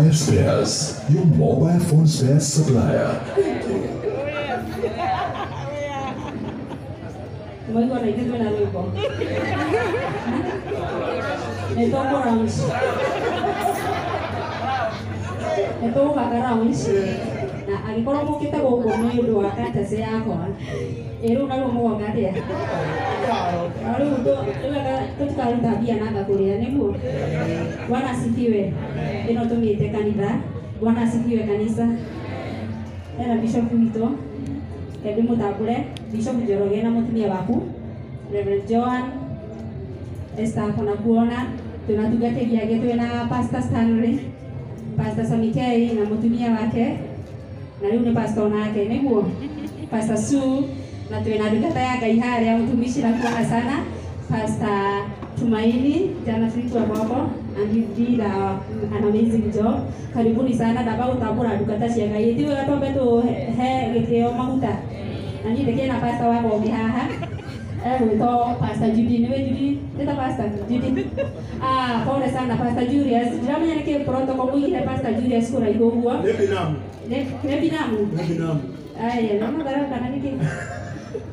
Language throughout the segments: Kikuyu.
Mobile Spares, your mobile phone spares supplier. Mwaigua na ithuĩ twĩna rwĩmbo nĩ tũkũ round, nĩ tũgũbanga round, na angĩkorwo mũkĩte gũkũ nĩ ũndũ wa courtesy yakwa, ĩ rĩu naruo mũgoka atĩa? Na rĩu rĩu anga tũtikaruta mbia na anga kũrĩa nĩguo. Bwana asifiwe. Ĩno tũmĩte kanitha. Bwana asifiwe kanisa. Hena bishop witũ, kende mũtambũre Bishop Njoroge na mũtumia waku Reverend Joan Esther, kona kuona twĩna tungatĩri angĩ, twĩna Pastor Stanley, Pastor Samikei na mũtumia wake, na rĩu nĩ pastor nake nĩguo, Pastor Sue, na twĩna ndungata ya Ngai harĩa, mũtumishi na kuona sana, Pastor Tumaini. Jana tulikuwa kwako and you did an amazing job. Karibuni sana. Ndamba gũtambũra ndungata cia Ngai, ti wega twambe tũhe gĩtĩo maguta. Na niĩ ndĩkĩrĩ na pastor wakwa ũngĩ haha egwĩtwo Pastor Judy. Nĩwe Judy? Nĩta Pastor Judy. Ah, pole sana Pastor Julius, ndiramenya nĩkĩ protocol mũigire Pastor Julius kũraihu ũguo. Nĩ binamu. Nĩ binamu. Nĩ binamu. Aya, naona baraka kana niki.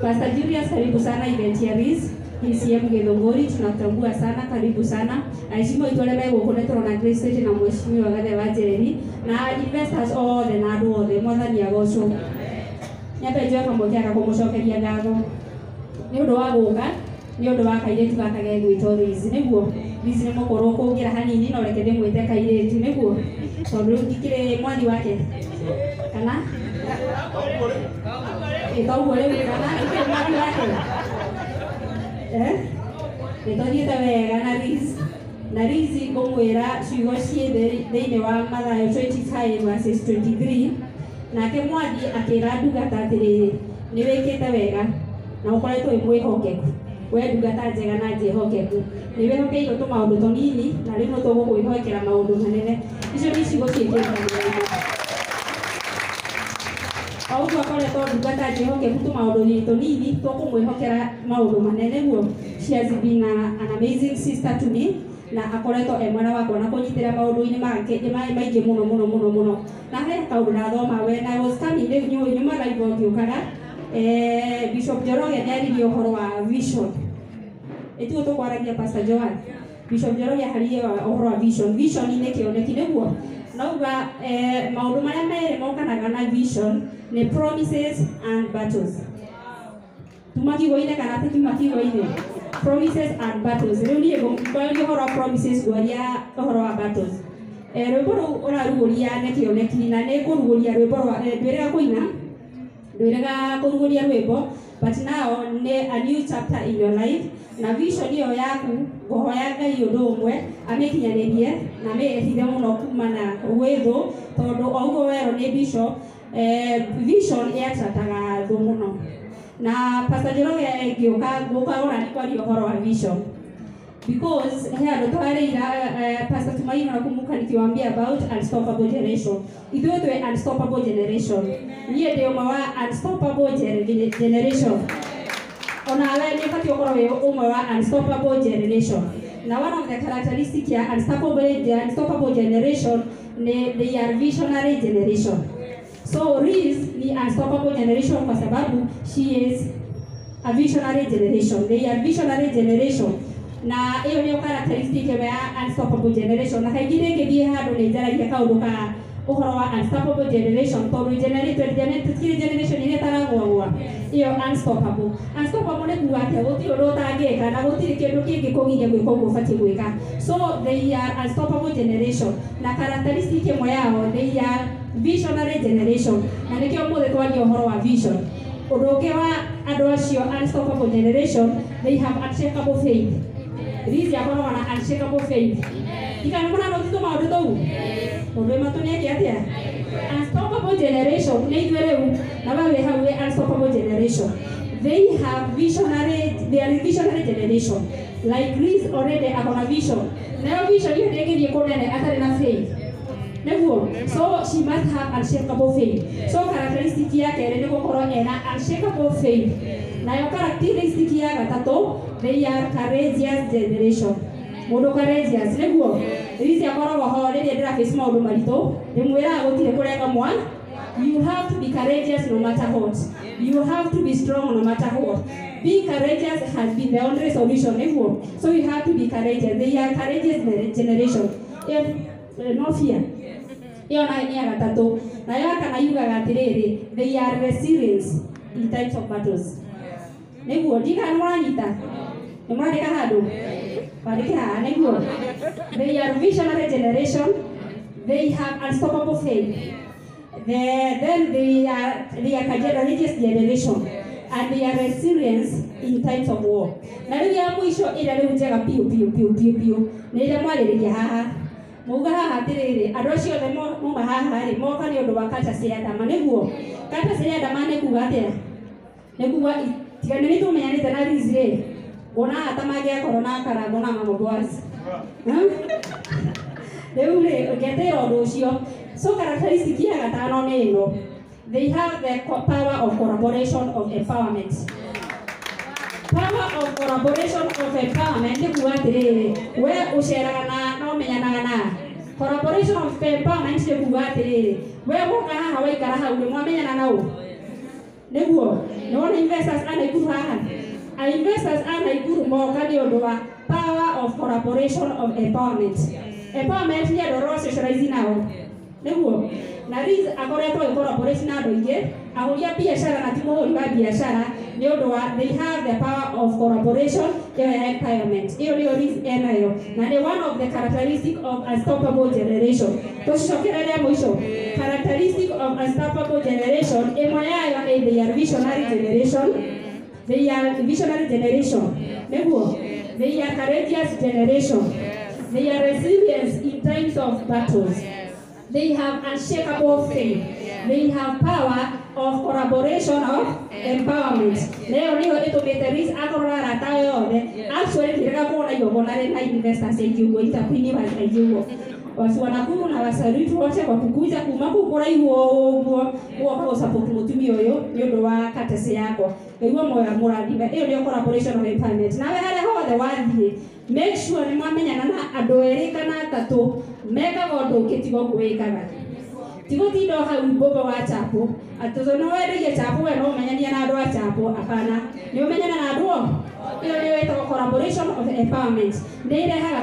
Pastor Julius, karibu sana event ya Riz. PCM Githunguri, tunatambua sana, karibu sana. Aheshimiwa itũ arĩa me gũkũ nĩ tũrona Grace State na mheshimiwa Gathe wa Njeri na investors othe na andũ othe, mwathani agocwo. Nyambe njoe kamweke aka kũmũcokeria ngatho nĩ ũndũ wa gũka, nĩ ũndũ wa kairĩtu gaka gegwĩtwo Liz. Nĩguo Liz nĩ mũkũrũ kũngĩra hanini, no reke ndĩmwĩte kairĩtu nĩguo, tondũ rĩu ndikĩrĩ mwathi wake kana ĩ toguo rĩu, kana ndikĩrĩ mwathi wake, eh, nĩ tũthiĩte wega na Liz. Na Liz ngũmwĩra ciugo ciĩ thĩinĩ wa Mathayo 25 verses 23: "Nake mwathi akĩra ndungata atĩrĩrĩ, 'Nĩ wĩkĩte wega na ũkoretwo wĩ mwĩhokeku, we ndungata njega na njĩhokeku. Nĩ wĩhokeirwo tũmaũndũ tũnini, na rĩu no tũgũkwĩhokera maũndũ manene.'" Icio nĩ ciugo ciĩkĩte o ũguo akoretwo ndungata njĩhokeku tũmaũndũ-inĩ tũnini, tũkũmwĩhokera maũndũ manene guo. She has been an amazing sister to me, na akoretwo e mwena wakwa na kũnyitĩra maũndũ-inĩ make maingĩ mũno mũno mũno mũno. Na he kaũndũ ndathoma when I was coming, rĩu nyũĩ nyuma live ngĩũkaga, Bishop Njoroge nĩ aririe ũhoro wa vision. Ĩtiguo tũkwaragia Pastor Joan? Bishop Njoroge aririe ũhoro wa vision. Vision nĩ kĩoneki nĩguo, nauga maũndũ marĩa merĩ mokanaga na vision nĩ promises and battles. Tuma kiugo-inĩ kana ti tuma kiugo-inĩ? Promises and battles. Rĩu niĩ ngwaria ũhoro wa promises, ngwaria ũhoro wa battles. Rwĩmbo rũu ũrarugũria nĩ kĩoneki, na nĩ ngũrugũria rwĩmbo rwa ndwĩrĩga kũina, ndwĩrĩga kũrugũria rwĩmbo, but now nĩ a new chapter in your life na vision ĩyo yaku. Ngũhoya Ngai ũndũ ũmwe, amĩkinyanĩrie na amĩhithe mũno kumana gwĩ thũ, tondũ o ũguo werwo nĩ bishop, vision ĩattractaga thũ mũno. Na Pastor Njoroge, ngĩũka ngũka ona nĩ kwaria ũhoro wa vision because he andũ twarĩira, Pastor Tumaini, nakumbuka nikiwaambia about unstoppable generation. Ithuĩ twĩ unstoppable generation. Niĩ ndĩ ũmwe wa unstoppable generation, onawe nĩ ũbatiĩ ũkorwo wĩ ũmwe wa unstoppable generation. Na one of the characteristic ya unstoppable generation ni they are visionary generation. So Liz ni unstoppable generation kwa sababu she is a visionary generation. They are visionary generation, na ĩyo nĩyo characteristic ĩmwe ya unstoppable generation. Na kaingĩ rĩngĩthiĩ handũ nĩ njaragia kaũndũ ka ũhoro wa unstoppable generation, tondũ tũtikĩrĩ generation ĩrĩa ĩtaragwagwa. Ĩyo unstoppable, unstoppable nĩ kuga atĩa? Gũtirĩ ũndũ ũtangĩka na gũtirĩ kĩndũ kĩngĩkũgiria gwĩka ũguo ũbatiĩ gwĩka. So they are unstoppable generation, na characteristic ĩmwe yao, they are visionary generation, na nĩkĩo ũmũthĩ twaria ũhoro wa vision. Ũndũ ũngĩ wa andũ acio unstoppable generation, they have unshakable faith. Liz akoragwo na unshakable faith. Ikana mũrano titũ maũndũ tũu ũndũ wĩ matũ nĩ eke atĩa? Unstoppable generation nĩ ithuĩ rĩu, na we wĩ hau wĩ unstoppable generation. They have visionary, they are visionary generation. Like Liz already akona vision, nayo vision hiyo ndĩngĩthiĩ kũnene atarĩ na faith nĩguo. So she must have unshakable faith. So characteristic ya kerĩ nĩ gũkorwo ena unshakable faith. Nayo characteristic ya gatatũ, they are courageous generation. Mũndũ courageous nĩguo. Liz akoragwo ho rĩrĩa ndĩra face maũndũ maritũ, ndĩmwĩraga gũtirĩ kũrenga mwa. You have to be courageous no matter what. You have to be strong no matter what. Being courageous has been the only solution. Nĩguo. So you have to be courageous. They are courageous generation. If no fear. Ĩyo nayo nĩ ya gatatũ. Nayo ya kana yugaga atĩrĩrĩ, they are resilient in times of battles. Nĩguo, ndikana nĩ mũranyita? Nĩ mũrandĩka handũ? Wandĩke haha nĩguo. They are visionary generation. They have unstoppable faith. Then they are courageous generation and they are resilient in times of war. Na rĩu ya mũico ĩrĩa rĩu njega piũ piũ piũ piũ piũ nĩ ĩrĩa mwarĩrĩria haha. Mauga haha atĩrĩrĩ, andũ acio othe mauma haha rĩ, moka nĩ ũndũ wa Culture cia Ndama nĩguo. Culture cia Ndama nĩ kuga atĩa? Nĩ kuga tiga nĩ tũmenyanĩte na Liz rĩ, wonaga ta mangĩakorwo na Karangũ na Mama Boaz. Rĩu rĩ, ũngetĩra ũndũ ũcio. So characteristic ya gatano nĩ ĩno. They have the power of collaboration of empowerment. Power of collaboration of empowerment nĩ kuga atĩrĩrĩ, we ũceraga na no ũmenyanaga na. Collaboration of empowerment nĩ kuga atĩrĩrĩ, we woka haha waikara hau nĩ mwamenyana na ũ? Nĩguo, nĩ wona investors a Naikuru haha? A investors a Naikuru moka nĩ ũndũ wa power of collaboration of empowerment. Empowerment nĩ andũ arĩa socialize nao. Nĩguo, na Liz akoretwo ĩ collaborate na andũ aingĩ, ahũri a biacara na ti mũhũri wa biacara nĩ ũndũ wa they have the power of collaboration ĩyo ya empowerment. Ĩyo nĩyo Liz enayo na nĩ one of the characteristic of unstoppable generation. Tũcicokerere mũico. Characteristic of unstoppable generation ĩmwe yayo nĩ they are visionary generation. They are visionary generation. Nĩguo, they are courageous generation. They are resilient in times of battles. They have unshakable faith. They have power of collaboration of empowerment. Leo nĩyo ĩtũmĩte Liz akorwo na arata yothe. Actually ndirega kuona igongona rĩna investors aingĩ ũguo, entrepreneurs aingĩ ũguo. Watu wa Nakuru na wasalute wote kwa kukuja kuma kũu kũraihu ũguo gũoka gũsupport mũtumia ũyũ nĩ ũndũ wa courtesy yakwa. Nĩguo moya mũrathime. Ĩyo nĩyo collaboration of empowerment. Nawe harĩa hothe wathiĩ, make sure nĩ mwamenyana na andũ erĩ kana atatũ mekaga ũndũ ũngĩ tiga ũguo wĩkaga. Tigũtinda o hau mbũmbe wa chapo atĩ tondũ nĩ wendagia chapo we no ũmenyanie na andũ a chapo, apana. Nĩ ũmenyana na andũ o. Ĩyo nĩyo ĩtagwo collaboration of empowerment. Nĩ ĩrehaga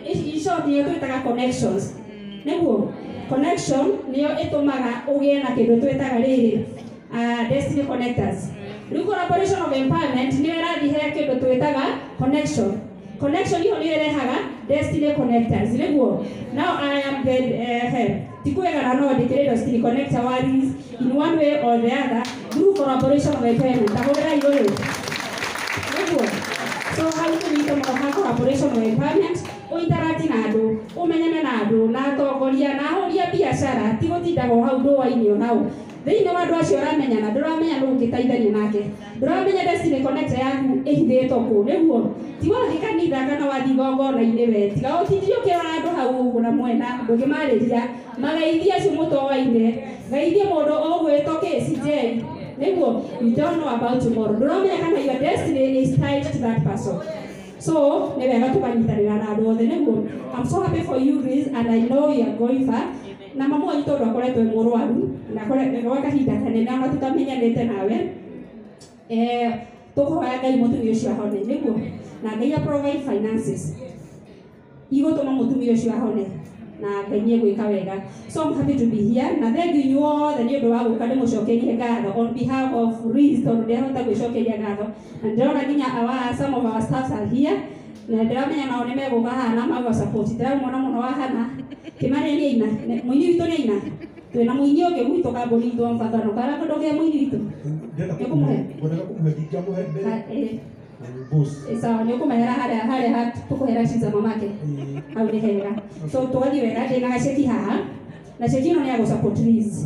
in short nĩyo twĩtaga connections. Nĩguo connection nĩyo ĩtũmaga ũgĩe na kĩndũ twĩtaga rĩrĩ destiny connectors. Rĩu collaboration of empowerment nĩyo ĩrathiĩ he kĩndũ twĩtaga connection. Connection ĩyo nĩyo ĩrehaga destiny connectors. Nĩguo now I am the head. Tikuwega no ndĩkĩrĩ destiny connector wa Liz in one way or the other through collaboration of empowerment. Tahũrĩrai ũyũ. Nĩguo. So hau tũnyite mũno ha collaboration of empowerment, ũinteract na andũ, ũmenyane na andũ, na atongoria, na ahũri a biacara, ti gũtindaga o hau ndũa-inĩ o nao. Thĩinĩ wa andũ acio ũramenyana, ndũramenya nũ ũngĩteithania nake. Ndũramenya destiny connector yaku ĩhithĩtwo kũ, nĩguo. Ti wathiĩ kanitha kana wathiĩ igongona-inĩ we, tiga ũtindire ũkĩrora andũ hau ũguo na mwena, ndũngĩmarĩria. Mageithie acio mũtoaine, geithie mũndũ ũgwĩtwo kĩ CJ. Nĩguo, you don't know about tomorrow. Ndũramenya kana your destiny is tied to that person. So, nĩ wega tũkanyitanĩra na andũ othe, nĩguo. I'm so happy for you, Liz, and I know you are going far. Na mama wanyu tondũ akoretwo e mũrwaru, na gwa kahinda kanene ona tũtamenyanĩte nawe. Tũkũhoya Ngai mũtumia ũcio ahone, nĩguo. Na Ngai a provide finances. Igũtũma mũtumia ũcio ahone. Na Ngai nĩ egwĩka wega. So I'm happy to be here. Na thank you inyuothe nĩ ũndũ wa gũka ndĩmũcokerie ngatho on behalf of Liz tondũ ndĩrahota gwĩcokeria ngatho. Na ndĩrona nginya some of our staffs are here. Na ndĩramenya nao nĩ megũka haha na magwa support. Ndĩramwona mũno wa Hana. Kĩmani nĩ aina. Mũini witũ nĩ aina. Twĩna mũini ũngĩ gwitũ kambuni itũ wa Mbatano. Kana kĩndũ kĩa mũini witũ? Nĩũkũmũhe? Ngwendaga kũmũhe ndingĩamũhe mbere. Boss. Sawa, nĩ ũkũmehera harĩa harĩa tũkũhera ciza mamake. Hau nĩ hega. So tũgathiĩ wega, ndĩna gaceki haha. Na ceki ĩno nĩ ya gũ support Liz.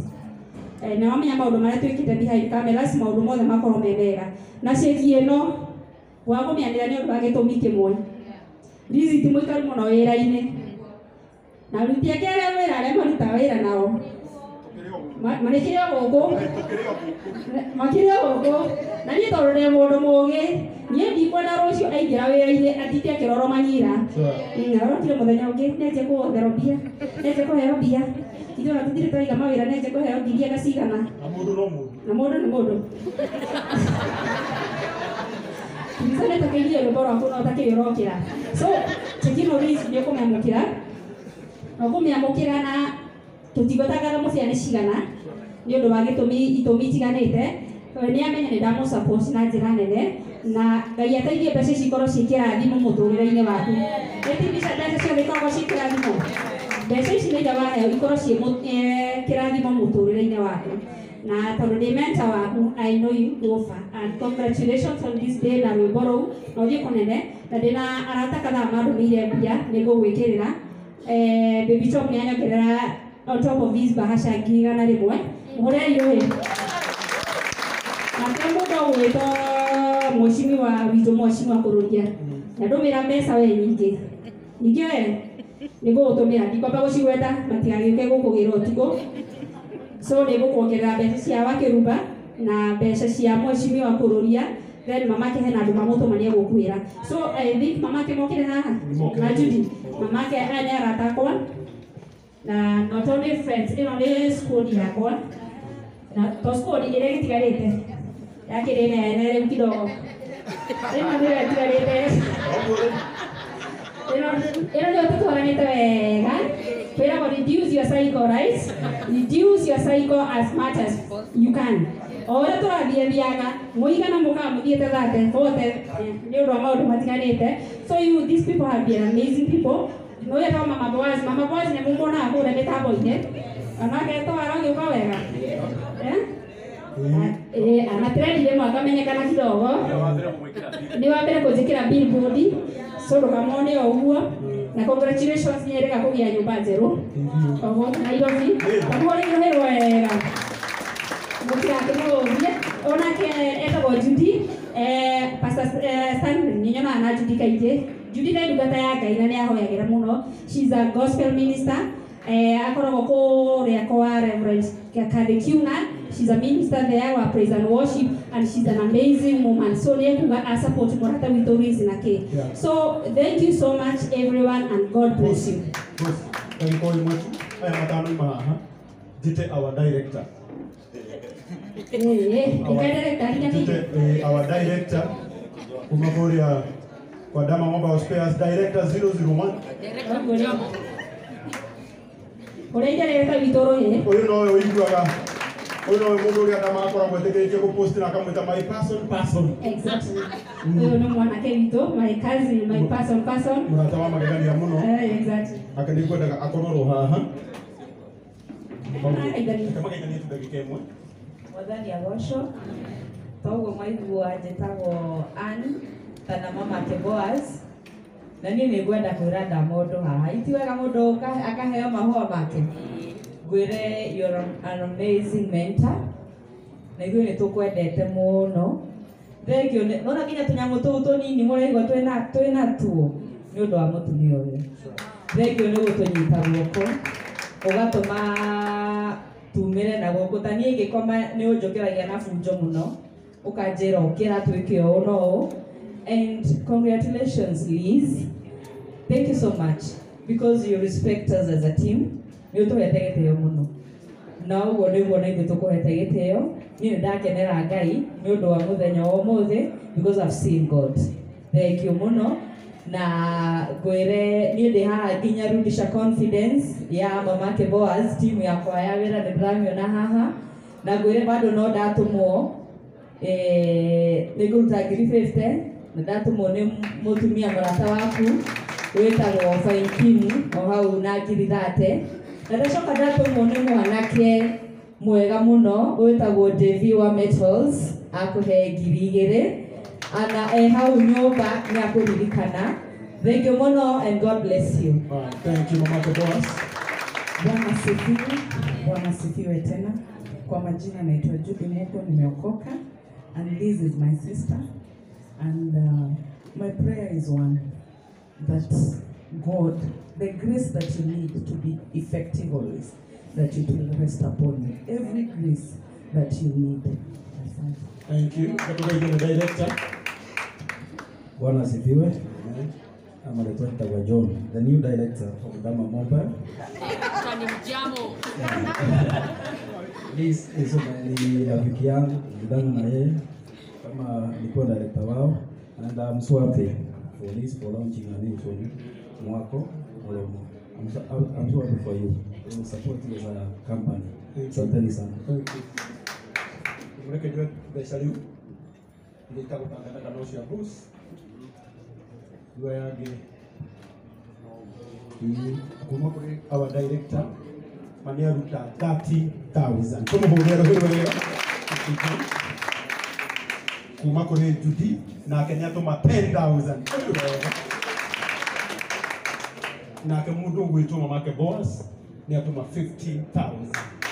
Na wamenya maũndũ marĩa twĩkĩte behind cameras, maũndũ mothe makorwo me mega. Na ceki ĩno wa kũmĩanĩra nĩ ũndũ wa gĩtũmi kĩmwe. Liz ti mũikaru mũno wĩra-inĩ. Na aruti ake arĩa wĩra arĩa marutaga wĩra nao Marĩkĩrĩ o gũkũ. Makĩrĩ o gũkũ. Na niĩ tondũ ndĩ mũndũ mũũgĩ, niĩ ndikwenda rũciũ aingĩra wĩra-inĩ atinde akĩrorwo manyira. Arokire mũthenya ũngĩ nĩanjia kũhotherwo mbia, nĩanjia kũheo mbia. Ithuĩ ona tũtirĩ twaiga mawĩra nĩanjia kũheo ngiri anga cigana. Na mũndũ no mũndũ. Na mũndũ nĩ mũndũ. Mbica nĩ takĩirie rwĩmbo rwaku no takĩrĩ ũrokĩra. So Tekino Liz nĩ ũkũmĩamũkĩra. Na ũkũmĩamũkĩra na tũtigũtangatha mũbĩa nĩ cigana nĩ ũndũ wa gĩtũmi itũmi itiganĩte. Nĩ amenya nĩ ndamũ support na njĩra nene na Ngai ateithie mbeca ici ikorwo ciĩ kĩrathimo mũtũrĩre-inĩ waku. Nĩ ti mbeca ciothe ikoragwo ciĩ kĩrathimo. Mbeca ici nĩ iria waheo ikorwo ciĩ kĩrathimo mũtũrĩre-inĩ waku. Na tondũ ndĩ mentor waku, I know you go far. And congratulations on this day na rwĩmbo rũu na ũthiĩ kũnene. Na ndĩna arata kadhaa mandũmĩire mbia nĩ ngũgwĩkĩrĩra. Baby Tom nĩ anyongerera on top of this bahasha 100,000. Mũhũrei rũĩ. Nake mũndũ ũgwĩtwo mheshimiwa witũ mheshimiwa Kũrũria nĩandũmĩra mbeca we nyingĩ nyingĩ we nĩngũgũtũmĩra ndikwamba gũcigweta matigagĩũke gũkũgĩra ũtukũ. So nĩngũkuongerera mbeca cia Wakĩrumba na mbeca cia mheshimiwa Kũrũria, then mamake hena andũ mamũtũma nĩegũkwĩra. So I think mamake mokire haha na Judy mamake aya nĩ arata akwa na not only friends, ĩno nĩ squad yakwa na to squad ĩrĩa ĩgĩtigarĩte yakĩrĩ nene rĩu kidogo ĩno nĩyo ĩtigarĩte ĩno nĩyo tũtwaranĩte wega. Twĩragwo reduce your cycle, right? Reduce your cycle as much as you can. O ũrĩa tũrathiĩ thiaga mũigana mũkaga mũthiĩte thate bote nĩ ũndũ wa maũndũ matiganĩte. So you these people have been amazing people. Nĩ etagwo Mama Boaz. Mama Boaz nĩ mũmuonaga kũrĩa mĩtambo-inĩ onake twaragĩũka wega anatrendire rĩmwe akamenyekana kidogo nĩ wa mbere kũnjĩkĩra billboard, so ndũkamwone o ũguo. Na congratulations nĩ erĩga kũgĩa nyũmba njerũ o gũkũ Nairobi. Kamũhũrĩre rũhĩ wega mũtigakĩmũthie. Onake etagwo Judy. Pastor Stanley nĩ nyonaga na Judy kaingĩ. Judy nĩ ndungata ya Ngai na nĩ ahoyagĩra mũno. She's a gospel minister. Akoragwo kũrĩa kwa Reverend Kathy Kiuna. She's a minister there wa praise and worship and she's an amazing woman. So nĩ ekuga a support mũrata witũ Liz na kĩ. So thank you so much everyone and God bless you. Ndagĩka o ĩmwe tu aya matano ima haha njĩte our director. Njĩte our director kuma kũrĩa kwa Dama Mobile Spares, director 001. Ũrĩa director witũ rũhĩ. Ũyũ nowe ũiguaga ũyũ nowe mũndũ ũrĩa Dama akoragwo etĩkĩrĩtie gũpost na akamwĩta my person. Exactly. Ũyũ nĩ mwanake witũ, my cousin, my person. Mũrata wa magegania mũno. Exactly. Ake nĩngwendaga akorwo ro haha. Kamageithanie tu ndagĩka ĩmwe. Mwathani agocwo. Toguo maigua njĩtagwo Ann kana mamake Boaz. Na niĩ nĩ ngwenda kwĩra Dama ũndũ haha. Iti wega mũndũ akaheo mahũa make. Ngwĩre you're an amazing mentor. Na ithuĩ nĩ tũkwendete mũno. Thank you. Nona nginya tũnyamũ tũu tũnini mũraigua twĩna tuo nĩ ũndũ wa mũtumia ũyũ. Thank you nĩ gũtũnyita guoko ũgatũma tumĩre na gũkũ. Ta niĩ ingĩkoma nĩ ũnjũkĩragia na bunjo mũno ũkanjĩra ũkĩra twĩke ũũ no ũũ. And congratulations Liz. Thank you so much because you respect us as a team. Nĩ ũtũhete gĩtĩo mũno. Na ũguo nĩguo na ithuĩ tũkũhete gĩtĩo. Niĩ nĩ ndakenera Ngai nĩ ũndũ wa mũthenya wa ũmũthĩ because I've seen God. Thank you mũno. Na ngwĩre niĩ ndĩ haha nginya rudisha confidence ya mamake Boaz, timu yakwa ya wĩra nĩ ndĩramĩona haha. Na ngwĩre bado no ndatũmwo nĩ ngũruta 50,000 na ndatũmwo nĩ mũtumia mũrata waku wĩtagwo Fainkimu o hau na 30,000. Na ndacoka ndatũmwo nĩ mwanake mwega mũno wĩtagwo Davy wa Metals akũhe 2,000 ana hau nyũmba nĩ akũririkana. Thank you mũno and God bless you. Thank you Mama Boaz. Bwana asifiwe. Bwana asifiwe tena. Kwa majina naitwa Judy Moko, nimeokoka and Liz is my sister and my prayer is one that God, the grace that you need to be effective always, that it will rest upon you. Every grace that you need. Asante. Thank you. Katukaithio nĩ director. Bwana asifiwe. Amaletwa Ntagwa John, the new director of Dama Mobile. This is ni rafiki yangu, nilikutana na yeye kama nilikuwa director wao, and I'm so happy for this, for launching a new phone Mwako Molomo. I'm so happy for you. We will support you as a company. Asanteni sana. Thank you. Mreke njoe mbeca rĩu iria itagũtangatha kana ũcio Bruce yua yangĩ kuma kũrĩ our director ma nĩ aruta 30,000 tũmũhũrĩre rũhĩ rwega kuma kũrĩ Judy nake nĩ atũma 10,000 wega nake mũndũ ũgwĩtwo mamake Boaz nĩ atũma 15,000.